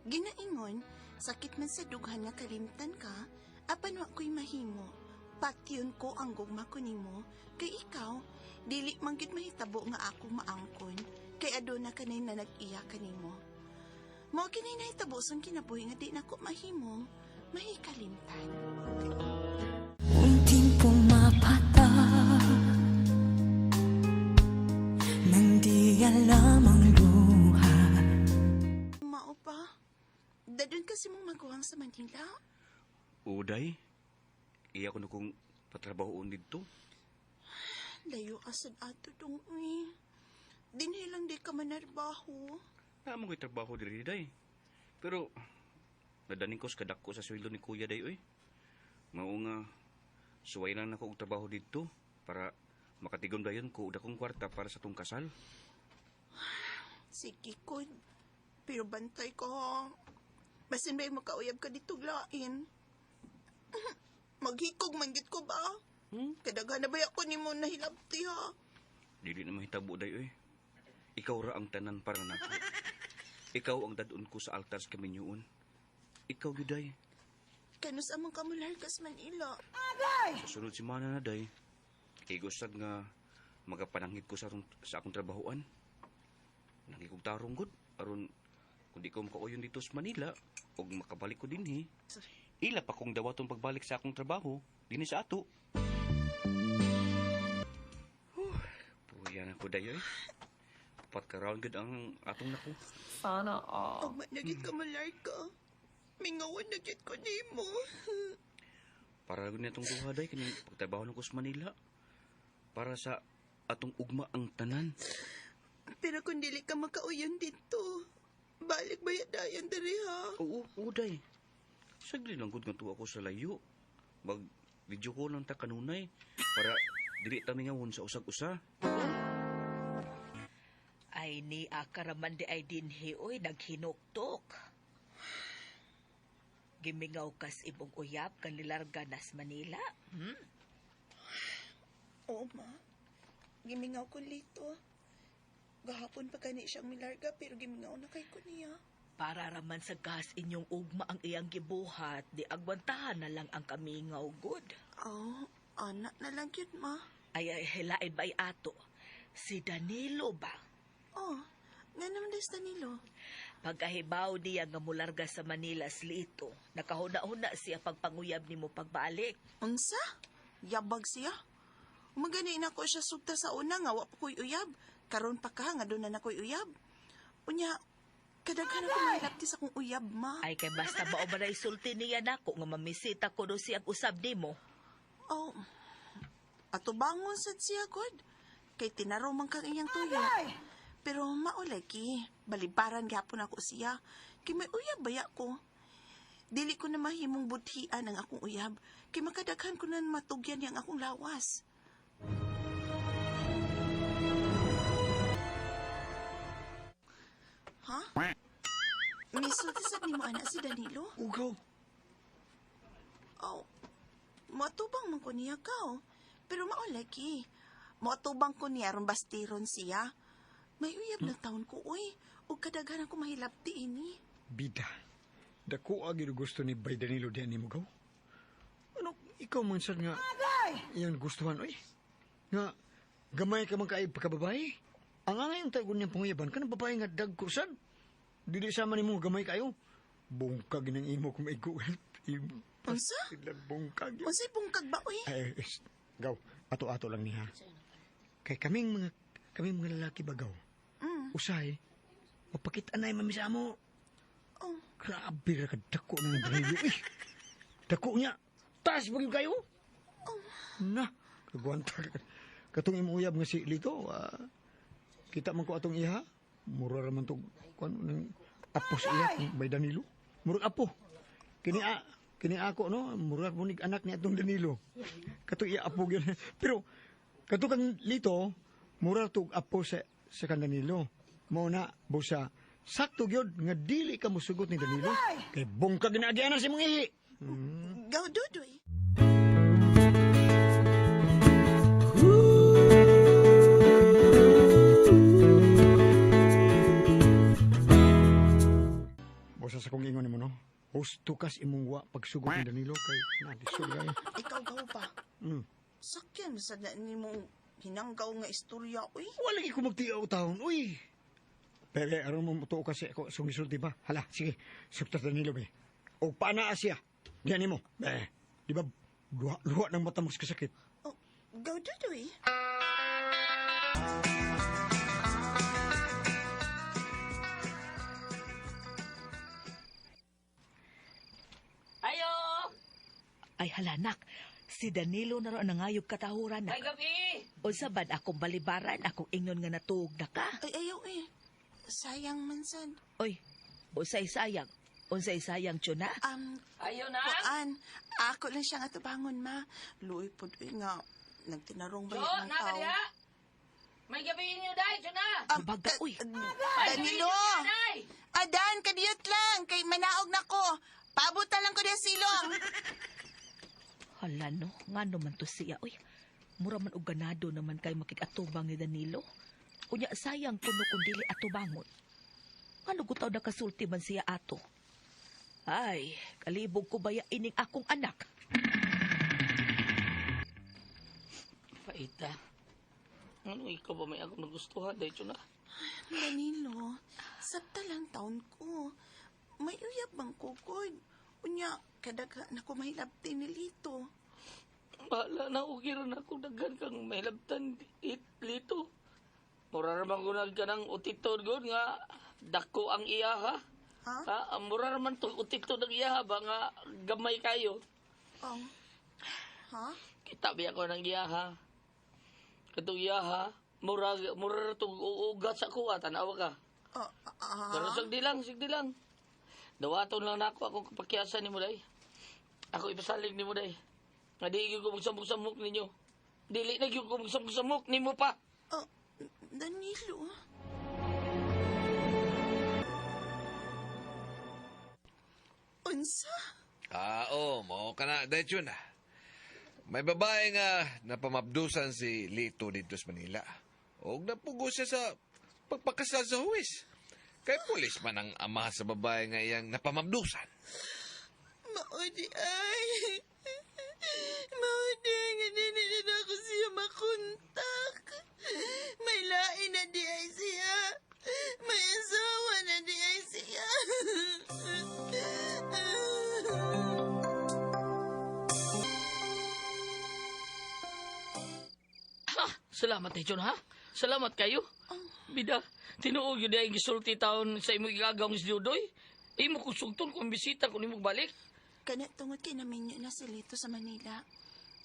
Ginaingon, sakit man sa dughan nga kalimtan ka, apan wa ko'y mahimo. Patyon ko ang gugma ko nimo, kay ikaw, dili man gyud mahitabo nga ako maangkon, kay aduna kanay na nag-iya kanimo. Mao kini nahitabo sa kinabuhi nga di nako mahimong mahikalimtan. Unting pumapatak nang di alam ang luha. Mao pa, dadun kasi mong maguwang sa Manila. Uday, iya ko na kung patrabahoon dito. Layo asad ato dong uy. Dinhi lang di ka manarbaho. Naamo ko'y trabaho diri, day. Pero, nadaning ko sa kadako sa sweldo ni kuya, day, oy. Mao nga, suway lang nako og trabaho dito para makatigom dayon ko og dakong kwarta para sa tong kasal. Sige ko, pero bantay ko ha. Basin ba'y makauyab ka dito lain? Maghikog man gid ko ba? Hmm? Kadaghan na ba ako nimo nahilabti ha? Dili na mahitabo, day, oy. Ikaw ra ang tanan para nako. Ikaw ang dadun ko sa altar sa kaminyuon. Ikaw gyud, day. Kanus among kamulargas Manila. Sa sunod semana na, day. Kay gustad nga magapanangit ko sa akong trabahoan. Nangikog tarong gud aron kung di ko makauyon dito sa Manila og makabalik ko dinhi. Ila pa kong dawaton pagbalik sa akong trabaho dinhi sa ato. Huh, puya na ko dayoy. Pat ka round gud ang atong nako. Sana all. Ugma na gid ka malarga. Mingawan na gid ko nimo. Para gud na itong duha day kining pagtrabaho nako sa Manila. Para sa atong ugma ang tanan. Pero kung dili ka makauyon dito, balik ba dayon diri ha? Oo, oo, day. Sagli lang gud nga tuwa ko sa layo. Mag video call lang ta kanunay para dili ta mingawon sa usag-usa. Ay ni akaraman di ay dinhi oy naghinuktok. Gimingaw kas ibong uyab kanilarga nas Manila. Hmm? Oo, ma. Gimingaw ko lito. Gahapon pa gani siyang milarga pero gimingaw na kay ko niya. Para raman sa gas inyong ugma ang iyang gibuhat, di agwantahan na lang ang kamingaw good. Oh, anak na lang yun, ma. Ay ay hilain ba ay ato? Si Danilo ba? Oh, nga naman des Danilo. Pagkahibaw niya nga mularga sa Manila slito, nakahuna-huna siya pagpanguyab nimo pagbalik. Unsa? Yabag siya. Magani na ko siya sugta sa una nga wa pa ko'y uyab. Karon pa ka nga doon na na ko'y uyab. Unya, kadaghan ako mahilapti sa kong uyab, ma. Ay kay basta ba o ba sulti niya nako nga mamisita ko do siyang usab nimo. Oh, ato bangon sad siya, God. Kay tinaro man kang iyang tuyo. Pero maulagi, balibaran gyapon ako siya. Kay may uyab baya ko. Dili ko na mahimong budhian ang akong uyab. Kay makadaghan ko na matugyan niyang akong lawas. Ha? Misulti sad nimo anak si Danilo? Ugaw. Oh, matubang man ko niya ka, oh. Pero maulagi. Matubang ko niya aron bastiron siya. May uyab na taon ko, uy. Ug kadaghan ako mahilabti ini. Bida. Dako agi gusto ni Bay Danilo diyan ni Mugaw. Ano, ikaw man sad nga iyang gustuhan, oy. Nga, gamay ka man kaay pagkababae. Ang angay ang tagon niyang panguyaban, kanang babae nga dagko sad. Dili sama nimo gamay kayo. Bungkag ng imo kung maigo. Unsa? Sila bungkag. Unsay bungkag ba, uy? Ay, ay, gaw, ato-ato lang niya. Kay kaming mga lalaki bagaw. Usay, mapakita na mamisamo. Oh. Grabe ra ka dako na ng Danilo. Eh, dako niya. Taas ba gyud kayo? Na, kagwanta ka. Katong imong uyab nga si Lito, kita man ko atong iha. Mura ra man tog kuan nang apo sa iya kung may Danilo. Murag apo. Kini ako no, murag mo nig anak ni atong Danilo. Katong iya apo gyud. Pero kato kang Lito, mura tog apo sa kan Danilo. Mao na busa sakto gyud nga dili ka mosugot ni Danilo. Kay bungkag na agianan sa imong ihi. Gaw, dudoy. Busa sa kong Tukas imong wa pagsugot ni Danilo kay na lisod kayo. Ikaw gaw ba? Sakyan sa na nimong hinanggaw nga istorya, uy. Wala lagi ko magtiaw taon. Uy. Pero aron mo mutuo kasi ako sungisol di ba? Hala, sige. Sugta Danilo be. O paanaa siya. Diyan nimo. Eh, di ba luha, luha ng mata mo sa kasakit. Oh, gaw dudoy. Ayo! Ay halanak, si Danilo na ro ang nangayog katahuran Ay nak. gabi! Unsa bad akong balibaran akong ingon nga natuog na ka. Ay, ayaw eh. Sayang man sad. Oy, unsay sayang? Unsay sayang tiyona? Ayo na! Kuan, ako lang siyang atubangon, ma. Luoy pod uy nga, nagtinarong ba Jo, ng na ka tao? diha! May gabi inyo, day! Jo na! Baga, uy. Ay, gabi Danilo! inyo, day! Adan, kadiyot lang, kay manaog na ko. Paabutan lang ko diya silong. Hala no, ngano man to siya oy. Mura man og ganado naman kay makig-atubang ni Danilo. Unya sayang kuno kung dili atubangon. Ngano gutaw nakasulti man siya ato. Ay, kalibog ko baya ining akong anak. Paita. Ano, ikaw ba may akong nagustuhan, day? Jo na? Danilo, sabta lang taon ko. May uyab bang kukod? Unya, kadagha na ko mahilabti ni Lito. Bahala na, okay ra na ako daghan kang mahilabtan it, lito. Mura raman ko nag kanang utitod god nga dako ang iya ha. Ha? Ha, ang mura raman tong utitod ang iya ba nga gamay kayo. Oh. Ha? Kita ba ako ng iya ha. Katong iya ha, mura mura ra tong uugat sa kuha tanawa ka. Oh, ah. Pero sagdi lang, sagdi lang. Dawaton lang nako akong kapakyasan nimo day. Ako ipasalig nimo day. Nga di gyud ko magsamok-samok ninyo. Dili na gyud ko magsamok-samok nimo pa. Oh, Danilo. Unsa? Ah, oo, mao ka na. Dahil yun ah. May babae nga napamabdusan si Lito dito sa Manila. Og napugo siya sa pagpakasal sa huwis. Kay pulis man ang ama sa babae nga iyang napamabdusan. Maudi ay. Maudi nga dili na ako siya makontak. May lain na di ay siya. May asawa na di ay siya. Ha, salamat eh, John, ha? Salamat kayo. Bida, tinuog yun ay gisulti taon sa imo igagawng si Dudoy. Imo kong sugton kung bisita kung imo balik. Kana tungod kay naminyo na si Lito sa Manila.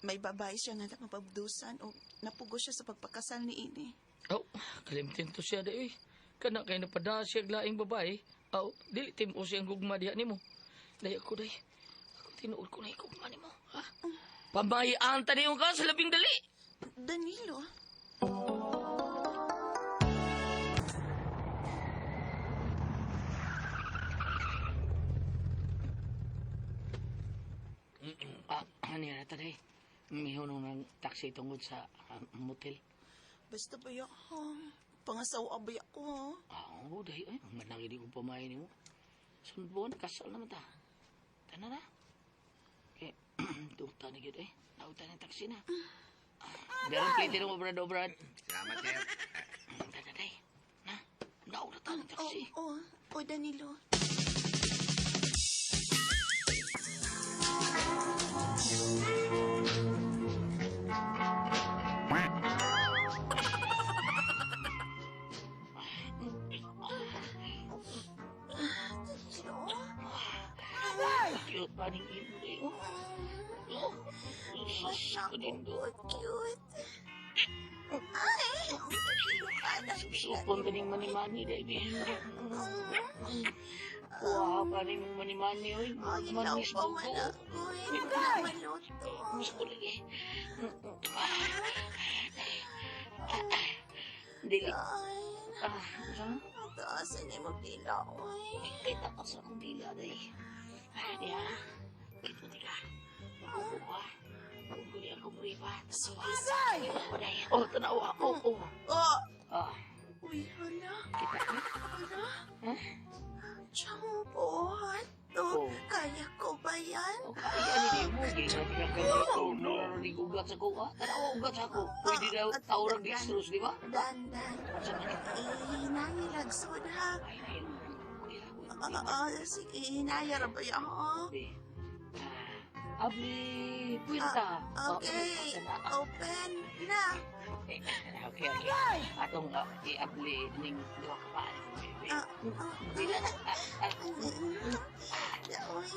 May babae siya nga napabdusan o napugo siya sa pagpakasal ni ini. Oh, kalimtin to siya di eh. Kana kay napada siya og laing babae. Aw, dili timo siya ang gugma diha nimo. Daya ko day. Ako tinuod ko na gugma nimo, ha? Pamahian ta niyo ka sa labing dali. Danilo, Ah, ano na ta day? Mihunong ng taxi tungod sa motel. Basta ba ya, ha? Pangasawa ba ya ko, ha? Ah, oo, day ay, manang hindi ko pamahay nimo. Sunod buwan, kasal naman ta. Tana na. Okay, duta na gyud eh. Nauta ng taxi na. Daron plate mo brad, oh, brad. Salamat, sir. Tana day. Na, nauna ta ng Oh, taxi. oh, oh, Danilo. Danilo? Cute pa ning imo day. Oh. Oh. Sus, Naku, kanindo. cute. Ay, ang Danilo ka na. Supon ka ning mani-mani day. Bi. Wow, pa ning mani-mani oy. Ay, ilaw Manis pa mo man ko. ako. Hindi na maluto. Mas ko lagi. Dili. Ay, Ah, saan? taasan ni mo pila, oy. Kita ko sa akong dila, day. Ah, di ha. Ito di ka. Makukuha. Kung di ako briba. Sige. Oh, day. Oh, tanawa. Oh, oh. Oh, Ah, uy, hala. kita ka. Hala. Ha? Champuhan. to. Oh. Kaya ko ba yan? O kaya ni mo gingan ka kay. Oh no. Ni ugat sa ko ha. Tanawa ugat sa ko. Pwede daw Ah, tawrag dextrose, di ba? Dan, dan. Unsa man ni? Hinaya lagsod ha. Ay, ay, Ah, ah, sige, hinaya ra ba yan? Ha? Abli, puwerta. Ah, okay, open na. Eh, okay. Atong iabli ning duha ka paan. Ah, ah, Dila na. Uy.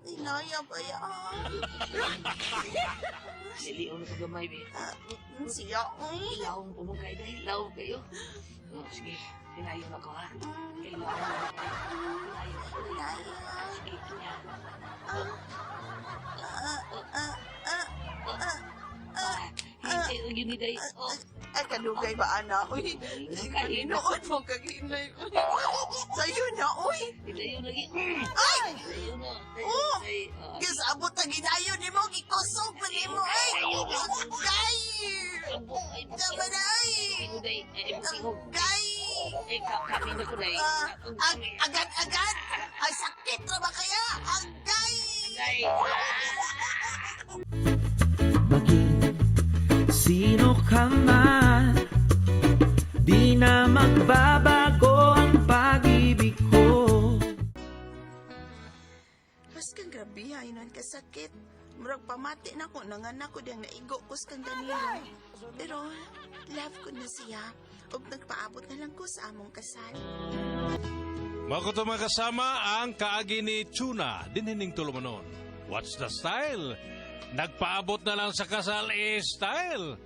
Hinaya ba yan? Lilion na gamay be. Ah, siya, uy. Lawong po mong kayo dahil. Lawong kayo. Oh, sige, hinayon ako ha. Kay lawong na. Hinayon ako. Hinaya. Sige, niya. Ah, ah, ah, ah, Ah, hintay lang yun ni Day. Oh, Ay, kanugay ba, ana? Uy, kaninuod mo kaginay. Sa'yo na, uy. Hilayo lagi. Ay! Hilayo na. Oh! Ay, ah, Gisabot ang ginayo ni mo, gikusog pa ni mo, ay! Gay! sabok, ay, Tama na, ay! Day, ay, bukingog. Gay! Eh, kami na ko, Day. Ah, ag agad-agad! Ay, sakit na ba kaya? Ang gay! Day. Maging sino ka man, di na magbabago ang pag-ibig ko. Mas kang grabe, ay nun kasakit. Murag pamati na ko, nanganak ko diyang naigo ko sa kang Danilo. Pero, love ko na siya. Ug nagpaabot na lang ko sa among kasal. Mao to, mga kasama, ang kaagi ni Tuna, dinhining tulumanon. What's the style? Nagpaabot na lang sa kasal eh, style.